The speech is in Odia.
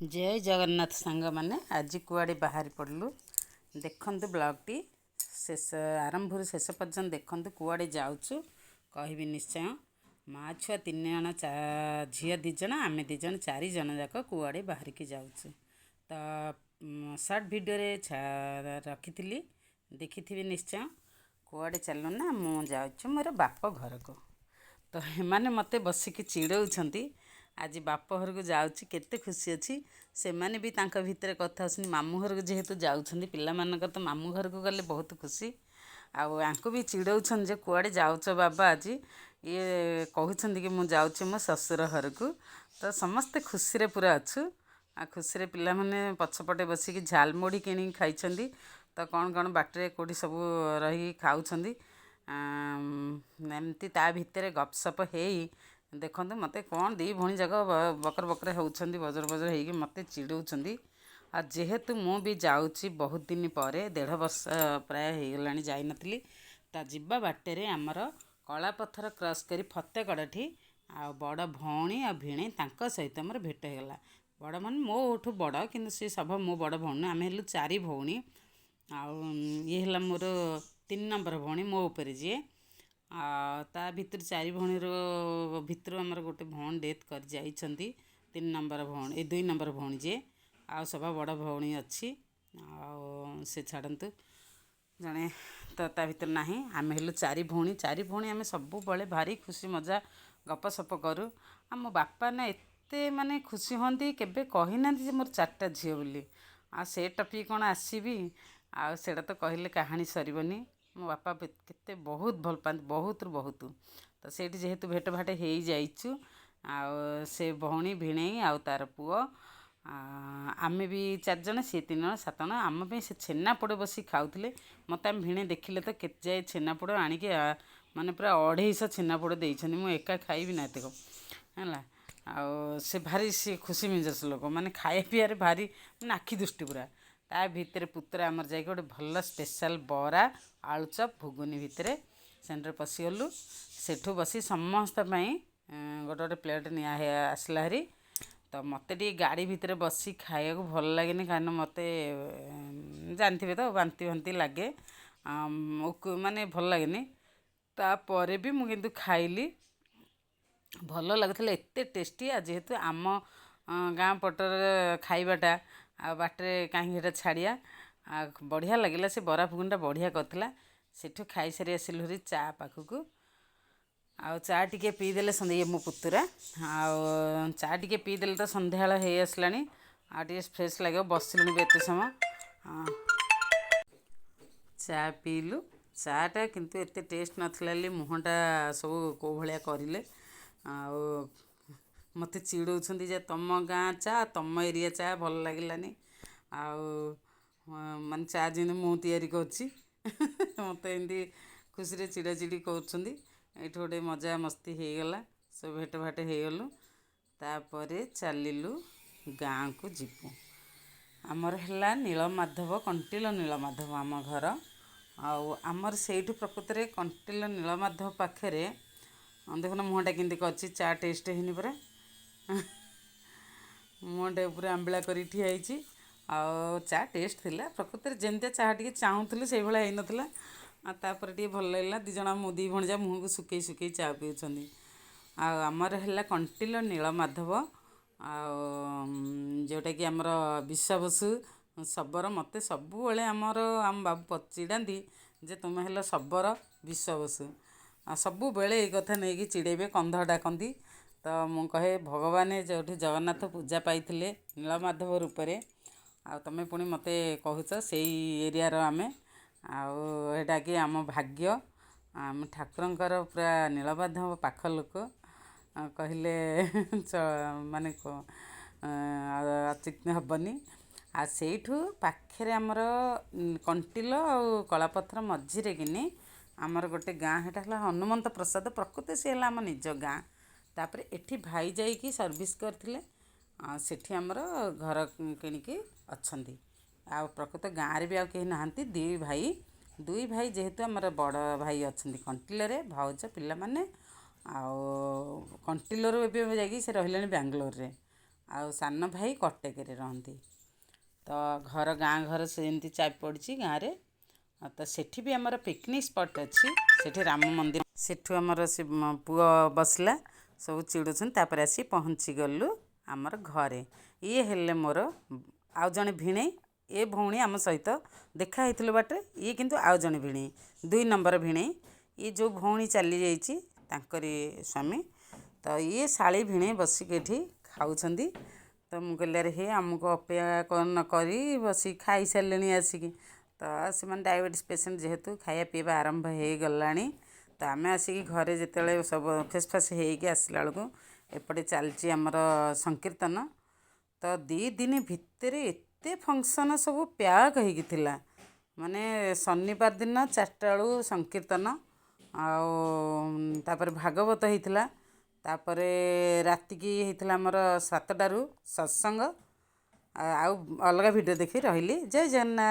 ଜୟ ଜଗନ୍ନାଥ ସାଙ୍ଗମାନେ, ଆଜି କୁଆଡ଼େ ବାହାରି ପଡ଼ିଲୁ ଦେଖନ୍ତୁ। ବ୍ଲଗ୍ଟି ଶେଷ ଆରମ୍ଭରୁ ଶେଷ ପର୍ଯ୍ୟନ୍ତ ଦେଖନ୍ତୁ। କୁଆଡ଼େ ଯାଉଛୁ କହିବି ନିଶ୍ଚୟ। ମା ଛୁଆ ତିନି ଜଣ, ଝିଅ 2 ଜଣ, ଆମେ 2 ଜଣ, 4 ଜଣ ଯାକ କୁଆଡ଼େ ବାହାରିକି ଯାଉଛୁ। ତ ସର୍ଟ ଭିଡ଼ିଓରେ ରଖିଥିଲି, ଦେଖିଥିବେ ନିଶ୍ଚୟ। କୁଆଡ଼େ ଚାଲୁ ନା, ମୁଁ ଯାଉଛି ମୋର ବାପ ଘରକୁ। ତ ଏମାନେ ମୋତେ ବସିକି ଚିଡ଼ଉଛନ୍ତି, ଆଜି ବାପ ଘରକୁ ଯାଉଛି, କେତେ ଖୁସି ଅଛି। ସେମାନେ ବି ତାଙ୍କ ଭିତରେ କଥା ହେଉଛନ୍ତି। ମାମୁଁ ଘରକୁ ଯେହେତୁ ଯାଉଛନ୍ତି, ପିଲାମାନଙ୍କର ତ ମାମୁଁ ଘରକୁ ଗଲେ ବହୁତ ଖୁସି। ଆଉ ୟାଙ୍କୁ ବି ଚିଡ଼ଉଛନ୍ତି ଯେ କୁଆଡ଼େ ଯାଉଛ ବାବା ଆଜି? ଇଏ କହୁଛନ୍ତି କି ମୁଁ ଯାଉଛି ମୋ ଶ୍ୱଶୁର ଘରକୁ। ତ ସମସ୍ତେ ଖୁସିରେ ପୁରା ଅଛୁ। ଆଉ ଖୁସିରେ ପିଲାମାନେ ପଛପଟେ ବସିକି ଝାଲମୁଢ଼ି କିଣିକି ଖାଇଛନ୍ତି। ତ କ'ଣ କ'ଣ ବାଟରେ କେଉଁଠି ସବୁ ରହିକି ଖାଉଛନ୍ତି, ଏମିତି ତା ଭିତରେ ଗପସପ ହେଇ ଦେଖନ୍ତୁ ମୋତେ କ'ଣ ଦୁଇ ଭଉଣୀ ଯାକ ବକର ବକର ହେଉଛନ୍ତି, ବଜର ବଜର ହେଇକି ମୋତେ ଚିଡ଼ଉଛନ୍ତି। ଆଉ ଯେହେତୁ ମୁଁ ବି ଯାଉଛି ବହୁତ ଦିନ ପରେ, 1.5 ବର୍ଷ ପ୍ରାୟ ହେଇଗଲାଣି ଯାଇନଥିଲି। ତା ଯିବା ବାଟରେ ଆମର କଳାପଥର କ୍ରସ୍ କରି ଫତେଗଡ଼ଠି ଆଉ ବଡ଼ ଭଉଣୀ ଆଉ ଭିଣେଇ ତାଙ୍କ ସହିତ ମୋର ଭେଟ ହେଇଗଲା। ବଡ଼ ମାନେ ମୋଠୁ ବଡ଼, କିନ୍ତୁ ସେ ସଭା ମୋ ବଡ଼ ଭଉଣୀ। ଆମେ ହେଲୁ 4 ଭଉଣୀ, ଆଉ ଇଏ ହେଲା ମୋର 3 ନମ୍ବର ଭଉଣୀ, ମୋ ଉପରେ ଯିଏ। ଆଉ ତା ଭିତରୁ 4 ଭଉଣୀର ଭିତରୁ ଆମର ଗୋଟେ ଭଉଣୀ ଡେଥ୍ କରି ଯାଇଛନ୍ତି, 3 ନମ୍ବର ଭଉଣୀ, ଏ 2 ନମ୍ବର ଭଉଣୀ ଯିଏ। ଆଉ ସଭା ବଡ଼ ଭଉଣୀ ଅଛି, ଆଉ ସେ ଛାଡ଼ନ୍ତୁ, ଜଣେ ତ ତା ଭିତରେ ନାହିଁ। ଆମେ ହେଲୁ 4 ଭଉଣୀ। 4 ଭଉଣୀ ଆମେ ସବୁବେଳେ ଭାରି ଖୁସି ମଜା ଗପସପ କରୁ। ଆମ ବାପା ନା ଏତେ ମାନେ ଖୁସି ହୁଅନ୍ତି, କେବେ କହିନାହାନ୍ତି ଯେ ମୋର 4ଟା ଝିଅ ବୋଲି। ଆଉ ସେ ଟପିକ୍ କ'ଣ ଆସିବି, ଆଉ ସେଇଟା ତ କହିଲେ କାହାଣୀ ସରିବନି। ମୋ ବାପା କେତେ ବହୁତ ଭଲ ପାଆନ୍ତି, ବହୁତରୁ ବହୁତ। ତ ସେଇଠି ଯେହେତୁ ଭେଟ ଭାଟ ହେଇଯାଇଛୁ, ଆଉ ସେ ଭଉଣୀ ଭିଣେଇ ଆଉ ତା'ର ପୁଅ, ଆମେ ବି 4 ଜଣ, ସିଏ 3 ଜଣ, 7 ଜଣ। ଆମ ପାଇଁ ସେ ଛେନାପୋଡ଼ ବସିକି ଖାଉଥିଲେ। ମୋତେ ଆମ ଭିଣେଇ ଦେଖିଲେ ତ କେତେ ଯାଏ ଛେନାପୋଡ଼ ଆଣିକି, ମାନେ ପୁରା 250 ଛେନାପୋଡ଼ ଦେଇଛନ୍ତି। ମୁଁ ଏକା ଖାଇବି ନା ଏତକ ହେଲା। ଆଉ ସେ ଭାରି ସେ ଖୁସି ମିଜାଜ ଲୋକ, ମାନେ ଖାଇବା ପିଇବାରେ ଭାରି ମାନେ ଆଖି ଦୃଷ୍ଟି ପୁରା। ତା ଭିତରେ ପୁତୁରା ଆମର ଯାଇକି ଗୋଟେ ଭଲ ସ୍ପେଶାଲ୍ ବରା ଆଳୁଚପ୍ ଘୁଗୁନି ଭିତରେ ସେଣ୍ଟର ପଶିଗଲୁ। ସେଠୁ ବସି ସମସ୍ତ ପାଇଁ ଗୋଟେ ଗୋଟେ ପ୍ଲେଟ୍ ନିଆ ଆସିଲା ହାରି। ତ ମୋତେ ଟିକେ ଗାଡ଼ି ଭିତରେ ବସି ଖାଇବାକୁ ଭଲ ଲାଗେନି, କାରଣ ମୋତେ ଜାଣିଥିବେ ତ ବାନ୍ତି ବାନ୍ତି ଲାଗେ, ମାନେ ଭଲ ଲାଗେନି। ତାପରେ ବି ମୁଁ କିନ୍ତୁ ଖାଇଲି, ଭଲ ଲାଗୁଥିଲା, ଏତେ ଟେଷ୍ଟି। ଆଉ ଯେହେତୁ ଆମ ଗାଁ ପଟର ଖାଇବାଟା, ଆଉ ବାଟରେ କାହିଁକି ସେଇଟା ଛାଡ଼ିବା? ଆଉ ବଢ଼ିଆ ଲାଗିଲା, ସେ ବରା ଘୁଗୁନିଟା ବଢ଼ିଆ କରିଥିଲା। ସେଠୁ ଖାଇସାରି ଆସିଲୁ ହେରି ଚା ପାଖକୁ। ଆଉ ଚା ଟିକେ ପିଇଦେଲେ ଇଏ ମୋ ପୁତୁରା। ଆଉ ଚା ଟିକେ ପିଇଦେଲେ ତ ସନ୍ଧ୍ୟାବେଳ ହେଇ ଆସିଲାଣି, ଆଉ ଟିକେ ଫ୍ରେଶ୍ ଲାଗିବ, ବସିଲୁଣି ବି ଏତେ ସମୟ। ଚା ପିଇଲୁ। ଚାଟା କିନ୍ତୁ ଏତେ ଟେଷ୍ଟ ନଥିଲା ବୋଲି ମୁହଁଟା ସବୁ କେଉଁ ଭଳିଆ କରିଲେ। ଆଉ ମୋତେ ଚିଡ଼ଉଛନ୍ତି ଯେ ତୁମ ଗାଁ ଚା, ତୁମ ଏରିଆ ଚା ଭଲ ଲାଗିଲାନି, ଆଉ ମାନେ ଚା ଯେମିତି ମୁଁ ତିଆରି କରୁଛି। ମୋତେ ଏମିତି ଖୁସିରେ ଚିଡ଼ାଚିଡ଼ି କରୁଛନ୍ତି। ଏଇଠି ଗୋଟେ ମଜା ମସ୍ତି ହେଇଗଲା, ସବୁ ଭେଟ ଭାଟ ହେଇଗଲୁ। ତାପରେ ଚାଲିଲୁ ଗାଁକୁ ଯିବୁ। ଆମର ହେଲା ନୀଳମାଧବ, କଣ୍ଟିଲ ନୀଳମାଧବ ଆମ ଘର। ଆଉ ଆମର ସେଇଠୁ ପ୍ରକୃତରେ କଣ୍ଟିଲ ନୀଳମାଧବ ପାଖରେ। ଦେଖୁନ ମୁହଁଟା କେମିତି କରିଛି, ଚା ଟେଷ୍ଟ ହେଇନି ପରା, ମୁହଁଟା ଉପରେ ଆମ୍ବିଳା କରିକି ଠିଆ ହେଇଛି। ଆଉ ଚା ଟେଷ୍ଟ ଥିଲା, ପ୍ରକୃତରେ ଯେମିତିଆ ଚାହା ଟିକେ ଚାହୁଁଥିଲି ସେଇଭଳିଆ ହେଇନଥିଲା। ଆଉ ତାପରେ ଟିକେ ଭଲ ଲାଗିଲା। 2 ଜଣ ମୁଁ 2 ଭଉଣୀ ଯା ମୁହଁକୁ ଶୁଖେଇ ଶୁଖେଇ ଚା ପିଉଛନ୍ତି। ଆଉ ଆମର ହେଲା କଣ୍ଟିଲ ନୀଳମାଧବ, ଆଉ ଯେଉଁଟାକି ଆମର ବିଶ୍ୱାବସୁ ଶବର। ମୋତେ ସବୁବେଳେ ଆମର ଆମ ବାବୁ ଚିଡ଼ାନ୍ତି ଯେ ତୁମେ ହେଲ ଶବର ବିଶ୍ୱାବସୁ, ଆଉ ସବୁବେଳେ ଏଇ କଥା ନେଇକି ଚିଡ଼େଇବେ, କନ୍ଧ ଡାକନ୍ତି। ତ ମୁଁ କହେ ଭଗବାନ ଯେଉଁଠି ଜଗନ୍ନାଥ ପୂଜା ପାଇଥିଲେ ନୀଳମାଧବ ରୂପରେ, ଆଉ ତୁମେ ପୁଣି ମୋତେ କହୁଛ ସେଇ ଏରିଆର ଆମେ। ଆଉ ଏଇଟା କି ଆମ ଭାଗ୍ୟ, ଆମ ଠାକୁରଙ୍କର ପୁରା ନୀଳମାଧବ ପାଖ ଲୋକ କହିଲେ ମାନେ ଅତ୍ୟୁକ୍ତି ହେବନି। ଆଉ ସେଇଠୁ ପାଖରେ ଆମର କଣ୍ଟିଲ ଆଉ କଳାପଥର ମଝିରେ କିନି ଆମର ଗୋଟେ ଗାଁ, ସେଇଟା ହେଲା ହନୁମନ୍ତ ପ୍ରସାଦ। ପ୍ରକୃତି ସେ ହେଲା ଆମ ନିଜ ଗାଁ। ତାପରେ ଏଠି ଭାଇ ଯାଇକି ସର୍ଭିସ୍ କରିଥିଲେ, ଆଉ ସେଠି ଆମର ଘର କିଣିକି ଅଛନ୍ତି। ଆଉ ପ୍ରକୃତ ଗାଁରେ ବି ଆଉ କେହି ନାହାନ୍ତି, 2 ଭାଇ। 2 ଭାଇ ଯେହେତୁ ଆମର ବଡ଼ ଭାଇ ଅଛନ୍ତି କଣ୍ଟିଲରେ, ଭାଉଜ ପିଲାମାନେ। ଆଉ କଣ୍ଟିଲରୁ ଏବେ ଯାଇକି ସେ ରହିଲେଣି ବାଙ୍ଗଲୋରରେ। ଆଉ ସାନ ଭାଇ କଟକରେ ରହନ୍ତି। ତ ଘର ଗାଁ ଘର ସେମିତି ଚାବି ପଡ଼ିଛି ଗାଁରେ। ତ ସେଠି ବି ଆମର ପିକନିକ୍ ସ୍ପଟ୍ ଅଛି। ସେଠି ରାମ ମନ୍ଦିର, ସେଠୁ ଆମର ସେ ପୁଅ ବସିଲା, ସବୁ ଚିଡ଼ୁଛନ୍ତି। ତାପରେ ଆସି ପହଞ୍ଚିଗଲୁ ଆମର ଘରେ। ଇଏ ହେଲେ ମୋର ଆଉ ଜଣେ ଭିଣେଇ। ଏ ଭଉଣୀ ଆମ ସହିତ ଦେଖା ହେଇଥିଲୁ ବାଟରେ। ଇଏ କିନ୍ତୁ ଆଉ ଜଣେ ଭିଣେଇ, 2 ନମ୍ବର ଭିଣେଇ। ଇଏ ଯେଉଁ ଭଉଣୀ ଚାଲିଯାଇଛି ତାଙ୍କରି ସ୍ୱାମୀ। ତ ଇଏ ଶାଳୀ ଭିଣେଇ ବସିକି ଏଠି ଖାଉଛନ୍ତି। ତ ମୁଁ କହିଲି ଆରେ ହେ, ଆମକୁ ଅପେକ୍ଷା ନ କରି ବସିକି ଖାଇସାରିଲେଣି ଆସିକି। ତ ସେମାନେ ଡାଇବେଟିସ୍ ପେସେଣ୍ଟ ଯେହେତୁ, ଖାଇବା ପିଇବା ଆରମ୍ଭ ହେଇଗଲାଣି। ତ ଆମେ ଆସିକି ଘରେ ଯେତେବେଳେ ସବୁ ଫ୍ରେଶ୍ ଫ୍ରେଶ୍ ହେଇକି ଆସିଲା ବେଳକୁ ଏପଟେ ଚାଲିଛି ଆମର ସଂକୀର୍ତ୍ତନ। ତ 2 ଦିନ ଭିତରେ ଏତେ ଫଙ୍କସନ୍ ସବୁ ପ୍ୟାକ୍ ହେଇକି ଥିଲା। ମାନେ ଶନିବାର ଦିନ 4ଟା ବେଳକୁ ସଂକୀର୍ତ୍ତନ, ଆଉ ତାପରେ ଭାଗବତ ହେଇଥିଲା। ତାପରେ ରାତିକି ହେଇଥିଲା ଆମର 7ଟାରୁ ସତ୍ସଙ୍ଗ। ଆଉ ଅଲଗା ଭିଡ଼ିଓ ଦେଖି ରହିଲି। ଜୟ ଜଗନ୍ନାଥ।